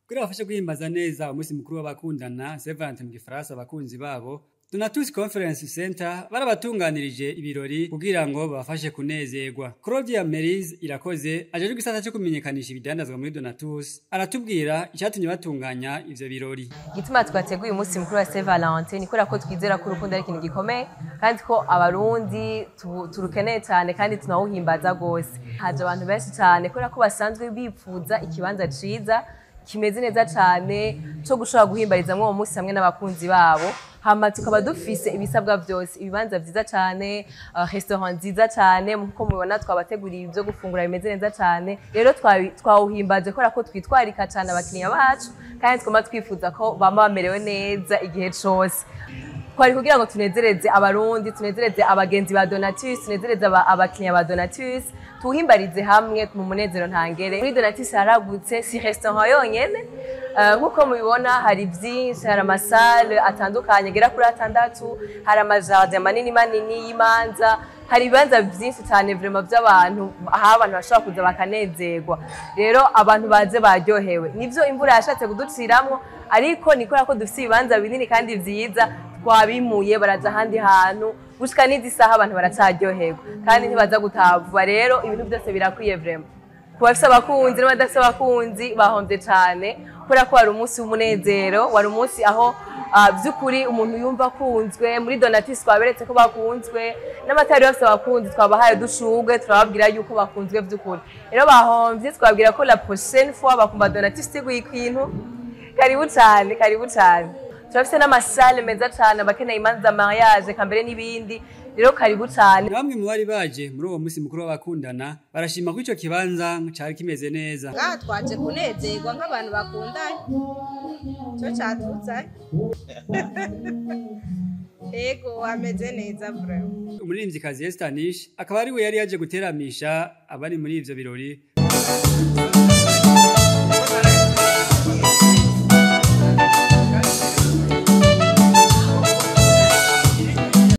Kugira bafashe guhimbaza neza umunsi mukuru w'abakundana, Saint Valentin mu gifaransa, abakunzi babo, Donatus Conference Center barabatunganirije ibirori kugira ngo babafashe kunezerwa. Claudia Merise Irakoze ajejwe igisata cyo kumenyekanisha ibidandazwa muri Donatus aratubwira icyatumye batunganya ivyo birori. Igituma twateguye umunsi mukuru wa Saint Valentin ni kubera ko twizera ko urukundo ari ikintu gikomeye kandi ko Abarundi turukeneye cyane kandi tunawuhimbaza gose. Haje abantu benshi cyane kubera ko basanzwe bipfuza ikibanza ciza kimeze neza cyane cyo gushobora guhimbarizamwo uwo munsi hamwe n'abakunzi babo. Hama tukaba dufise ibisabwa vyose, ibibanza vyiza cane, restaurant nziza cane, nkuko mubibona twabateguriye ibyo gufungura bimeze neza cane. Rero twawuhimbaje kubera ko twitwarika cane abakiriya bacu kandi twama twifuza ko bama bamerewe neza igihe cose. Twari kugira ngo tunezereze Abarundi, tunezereze abagenzi ba Donatus, tunezereze abakiriya ba Donatus, tuhimbarize hamwe mu munezero ntangere. Muri Donatus haragutse, si restaurant yonyene. Nkuko mubibona hari byinshi, hari ama salles atandukanye agera kuri 6, hari ama jardins manini manini y'imanza, hari ibibanza byinshi cyane vraiment by'abantu, aho abantu bashobora kuza bakanezerwa. Rero abantu baze baryohewe. Nivyo imvura yashatse kuduciramwo, ariko ni kubera ko dufise ibibanza binini kandi vyiza, twabimuye baraja ahandi hantu, gushika n'izi saha abantu baracaryoherwa kandi ntibaza gutaha vuba. Rero ibintu byose birakwiye vraiment. Ku bafise abakunzi n'abadafise abakunzi bahomvye cane, kubera ko wari umunsi w'umunezero, wari umunsi aho vy'ukuri umuntu yumva akunzwe. Muri Donatus twaberetse ko bakunzwe, n'abatari bafise abakunzi twabahaye udushurwe, turababwira yuko bakunzwe vy'ukuri. Rero bahomvye, twabwira ko la prochaine fois bakumva Donatus iteguye ikintu. Karibu cane, karibu cane. Turafise n'ama salles meza cane, abakeneye imanza za mariage eka mbere n'ibindi. Rero karibu cane. Na bamwe mu bari baje muri uwo munsi mukuru w'abakundana barashima ko ico kibanza cari kimeze neza. Ngaha twaje kunezerwa nk'abantu bakundanye, ico catuzanye. Ego, ameze neza vraiment. Umuririmvyikazi Estanish akaba ari we yari yaje guteramisha abari muri ivyo birori.